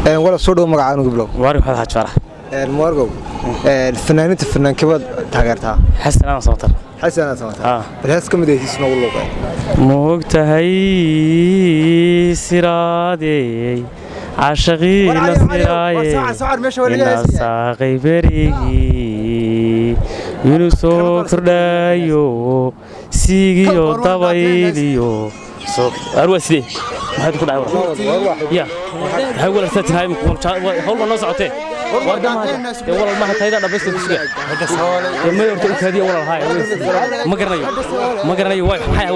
Wala soo dhow, magacaaga nugu bilow. Mubaarag Maxamed Xaaji Faarax. Mubaaragow, fanaaniinta fanaankebaad taageertaa? Xasan Aadan Samatar. Xasan Aadan Samatar, bal hees ka mid ah heesiis noogu luuqee. Moogtahay siraadey cashaqiina siraaye ina saaqay berigii inuu soo kordhayo siigiyo dabayliyo. Arwaa sidee? Maxaad ku dhacay? Ya maxay wala saatinahay? Hawl baa noo socotee. Walal maha tayda dhamaysta ku suga ma horta u kaadiya walal. Haay, ma garanayo, ma garanayo. Waa maxay?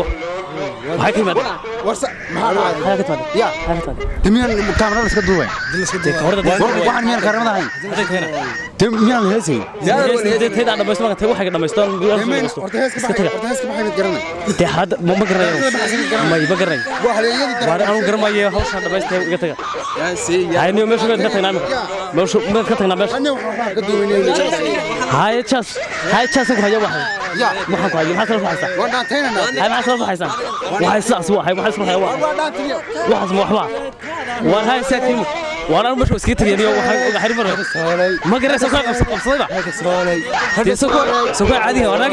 Maxay ka yimaadeen? Maxay ka timaadeen? Ya miyaan kaamarada iska duubay? Waxaan miyaan kaamarada ahayn? Miyaan la heesay? Tayda dhamaysto marka tay waxay dhamaysto. Horta heeska baxay, horta heeska baxay mid garanay. Dee hadda ma garanayo, may ma garanayo. Waar anu garanayo, hawshan dhamaystay iga taga. Hay niyo, meesha maad ka tagnaa imika? Meesha maad ka tagnaa? Meesha haye jaas, haye jaasan ku haya. Waxay waxaan ku hayo, maxaad kala baxaysaa? Hay, maxaad kala baxaysaa? Waxay sidaas waxay isku haya waxaas ma waxba. Waar hay saakiin, waar anu meesha iskaga tagay niyo. Waxaan uga xarir mar ma garanaysa ka qabsan qabsadayba. Dee soo caadiga waa naag.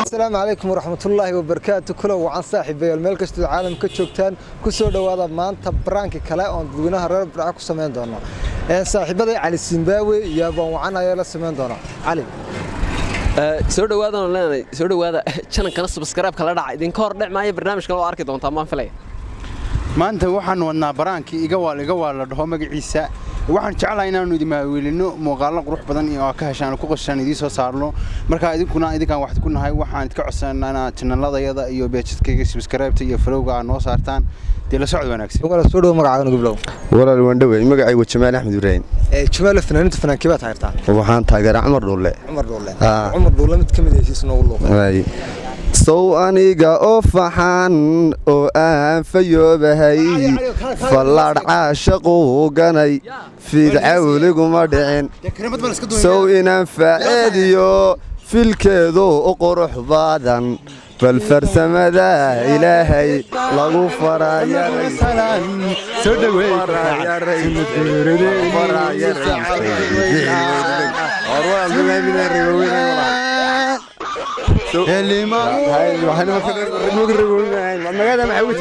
Asalaamu calaykum waraxmatullaahi wabarakaatu. Kula wacan saaxiibayaal, meel kastoo caalamka joogtaan, ku soo dhowaada maanta prank-i kale oon dadweynaha reer Burco ku samayn doono. Saaxiibaday Cali Zimbabwe iyo Abaan Wacan ayaa la samayn doona. Cali. Soo dhawaadaan leenahay, soo dhawaada. Channel-kana subscribe kala dhaca, idinka hor dhic maayo. Barnaamijkan oo arki doontaa maan filaya. Maanta waxaan wadnaa prank-kii iga waal, iga waal la dhaho magaciisa. Waxaan jeclahay inaanu idin maaweelino muuqaallo qurux badan iyo ka heshaan ku qoshaan idiin soo saarno. Marka idinkuna idinkaan waxad ku nahay, waxaan idinka codsanaa inaad channel-ladayada iyo page-kayga subscribe iyo follow-ga aad noo saartaan. Dee la socod wanaagsan. Wala soo dhow, magacaaga nagu bilow. Walaal, waan dhowey. Magacaygu Jamaal Axmed Ibraahim. Jamaal, fanaaniinta fanaankii baa taageertaa? Waxaan taageeraa Cumar Dhuulle. Cumar Dhuulle. Cumar Dhuulle mid ka mid ah hesiis noogu luuqay. Sow aniga oo faxan oo aan fayoobahay, fallaadh caashaquu ganay, fiidcawliguma dhicin. Sow inaan faaceediyo filkeedu u qurux badan, bal farsamada Ilaahay lagu farayarayMagaalada maxaa uga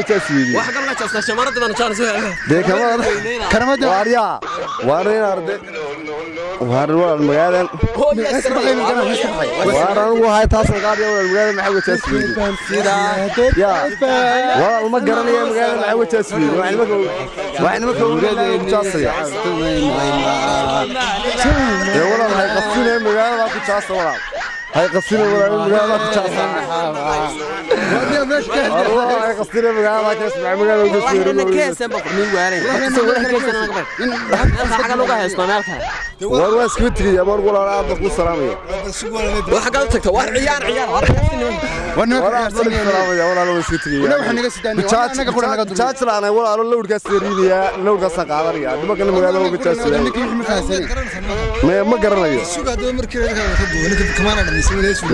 jaasweydi? Wax kaloo jaastaa shamarada baan jaan soo Dee waaryaa waar in arde waar walaal magaaladan waar anigu hay taasan qaadiya. Walaal, magaalada maxaa uga jaasweydi? Ya walaal, ma garanaya magaalada maxaa uga jaasweydi. Waxaa nimanka ku jaasaya. Dee walaal, hay qasinaya magaalada ku jaasa. Walaal, hay qasinaya. Walaal, magaalada ku jaasa. Hay qasinaya magaalada ka ismac magaalada uga War waa iskaga tegaya. War walaal, aad baan kuu salaamaya. Waxa kala tagta war ciyaar ciyaar war. War walaal, waa iskaga tegaya. Jaajlaana walaalo, lawrkaas riidaya, lawrkaasaan qaadanaya. Nimankana magaalada uga jaasaya maya, ma garanayo.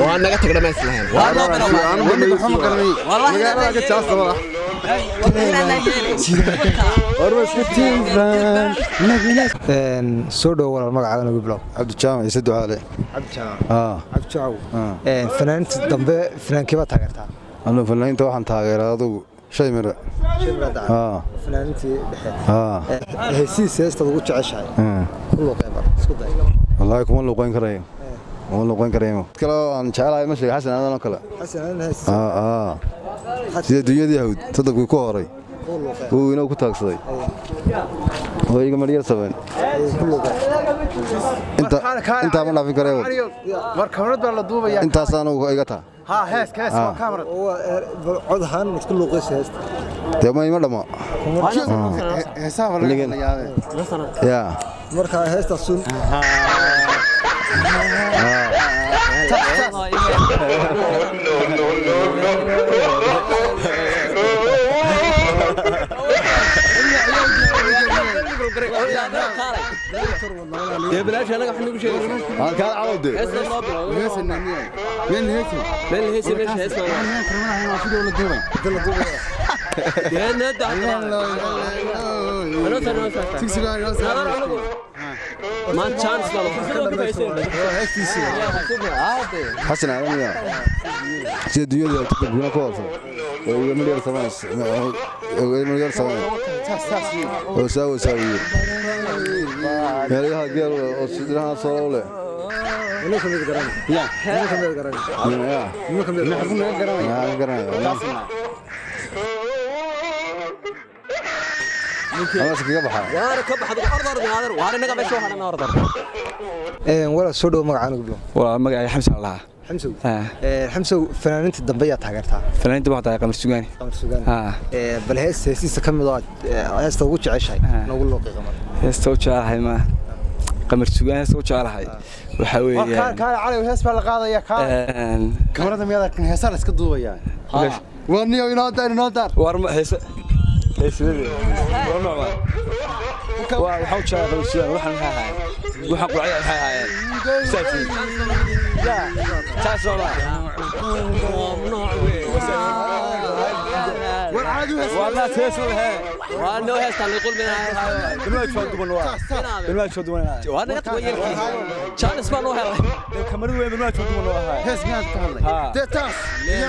Waa naga tag dhamays lahayn. Magaalada ka jaasa madax. War waa iska Soo dhow walaal, magacaaga nagu bilow. Cabdijaamac Ciise Ducaale. Cabdijaamac, Cabdijaamac, fanaaniinta dambe fanaankee baa taageertaa? Anu fanaaniinta waxaan taageeraa adugu shay mire. Fanaaniintii dhexe, heesihiis heestaad ugu jeceshahay ku luuqee, bar isku day. Wallaahi kuma luuqeyn karayo, kuma luuqeyn karayo. Kale oo aan jecelahay ma sheegay, Xasan Aadan oo kale. Xasan Aadan heesiis? Sida dunyadii hawd todobkii ku horay uu inoo ku taagsaday oo iga maryar sabeen. Intaa ma dhaafin karayo. War kamarad baa la duubaya. Intaasaan iga taa. Ha hees hees waa kamarad. Cod ahaan mad ku luuqaysa heesta? Dee ma ima dhamo. Heesaha baa laga yaabee. Ya. Marka heestaas sun. Dee bilaash anaga wax nagu sheegaysaa. Halkaan calowde. Heestan noo bilow. Meel heesi. Meel heesi, meesha heestan. La duubay. ما chance حسن عالمية سيد ديولا تبقى كوافر ومليار ثمان ومليار ثمان وساوي ساوي يا رجال وصدرها صاروا يا ولا soo dhow magacaan ugu bilow waa magacay Xamsa Allah Xamsow Xamsow fanaaniinta dambe ayaa taageertaa fanaaniinta waxaa tahay Qamar Sugaani Qamar Sugaani bal heestiisa ka mid ah heesta ugu jeceshahay nagu looqi Qamar heesta ugu jecelahay ma Qamar Sugaani heesta ugu jecelahay waxa weeye war kaale cali hees baa la qaadaya kaale kamarada miyaad arkin heesa la iska duubaya waa niyo inoo daar inoo daar war ma heesa heesadii war nooc waa waxa u jecelahay Qamar Sugaani waxaan maxaa ahaay waxaan quracay maxay ahaayeen saasi ya taas waa war caadi hees والله hees lahaa waa noo heestan la qulminahay bilmaad soo duban waa bilmaad soo duban waa naga tuwayelkii chance baan u helay kamaradu weyn bilmaad soo duban waa ahay hees miyaad ka hadlay dee taas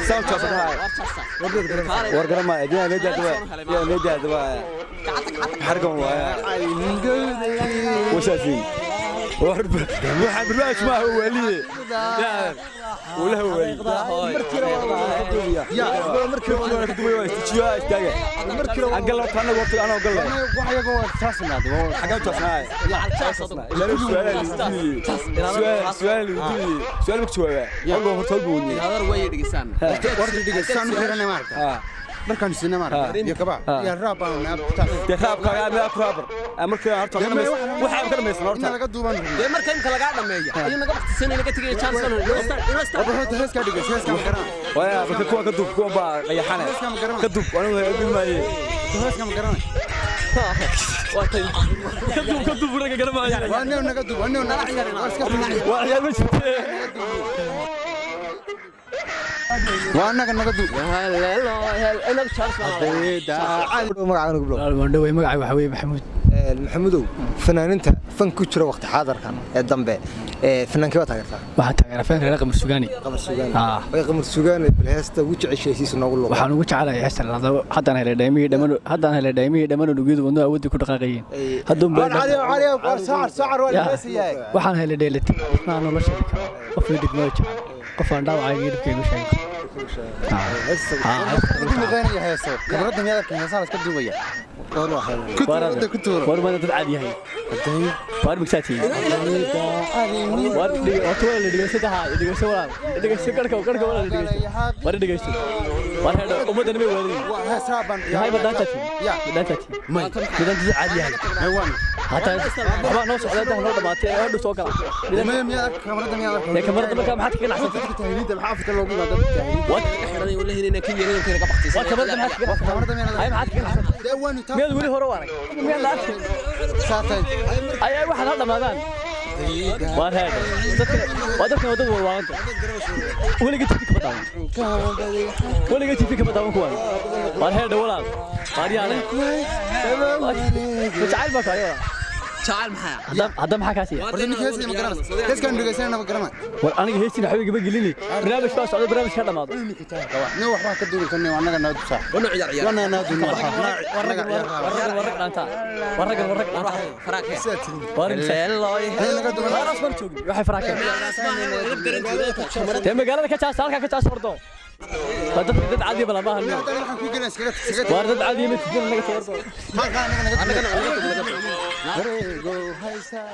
saw taas war garama yaa leedahay yaa leedahay waa xargan waa wasaasi waxaan barnaamij maaha waliye walaha wali markii hore ka duubay waa istijiyo istaaga markii gal horta anagu horta anoo gal wax iyaga waa taasnaad xagaa taasnaay su'aal weydiiyey su'aal ma jawaabaa walba horta walba weydiiyey hadar way dhigisaan warta dhigisaan xiranay maarta markaan sinna maarta iyo kaba iyo raab baan naab taas de raabka ama raab markii horta waxa ka dhamaysan horta in laga duuban de marka inta laga dhameeyo ayuu naga waqtisan naga tagay chance inoo start horta heeska dhigay heeska ma garan waya marka kuwa ka duub kuwa baa qayaxana ka duub anigu ilmaaye heeska ma garan ka duub ka duub raga garamaayo waa new naga duub waa new naga waa ciyaar ma jirtee waa naga naga duub magacaan ugu bilow waan dhaway magacay waxa weeye Maxamuud Maxamuudow fanaaniinta fan ku jira waqti xaadirkan ee dambe fanaankee waa taageertaa waxaan taageeraa fanka reer Qamar Sugaani Qamar Sugaani way Qamar Sugaani bal heesta ugu jeceshay noogu luqo waxaan ugu jecelahay heesta la haddaan helay dhaymihii dhamaan haddaan helay dhaymihii dhamaan unugyadu wadnuhu awoodii ku dhaqaaqayeen hadduu war cali cali war saar saar waa heesayaa waxaan helay dheelati ma nolosha qof la degmo jecel qof aan dhaawacayga dhibkaygu sheegay kamarada miyaad arkin heesaa la iska duubaya war ma dad caadi yahay war migsaati war horta waa la dhegeysta taha dhegeysta walaal dhegeysta garka garka walaal dhegeysta war dhegeysta war hedho ummaddan may waadin heesaa baan yahay badaantati ya badaantati may midan dad caadi yahay may waan hataa waxbaa noo socda intaa noo dhamaatay ee hadhow soo gala may miyaad arkin kamarada miyaad arkin ee kamarada markaa maxaad kaga naxsantay dadka tahriidda maxaa afrika loogu yimaado dadka tahriidda war xiran wala helina ka yeelin ka baqtiisa war kamarada maxaad kaga kamarada miyaad hay maxaad kaga naxsantay dee waan miyaad weli hore u arag miyaad la arkin saatay ay ay waxaad ha dhamaadaan waar heeda dadka waa dadka wadada warwaaqanta weliga TV kama daawan weliga TV kama daawan kuwan waar heeda walaal waar yaale jacayl baa kaaya jacayl maxaa hadda maxaa kaa siiya horta ninka heesaya ma garanaysa heeskaan dhegeysanayna ma garanay war aniga heestina waxba igama gelini barnaamij baa socda barnaamij ka dhamaado nin waxbaa ka duubi karnay annaga noo dusaa wana ciyaar ciyaar wana noo duubin warragan warrag dhaantaa warragan warrag dhaantaa war joogin waxay faraakeen dee magaalada ka jaasa halkaa ka jaasa ordo waa dad dad caadi bala maaha waar dad caadi ma tijin naga soo ordo halkaa naga naga naga wareego haysaa.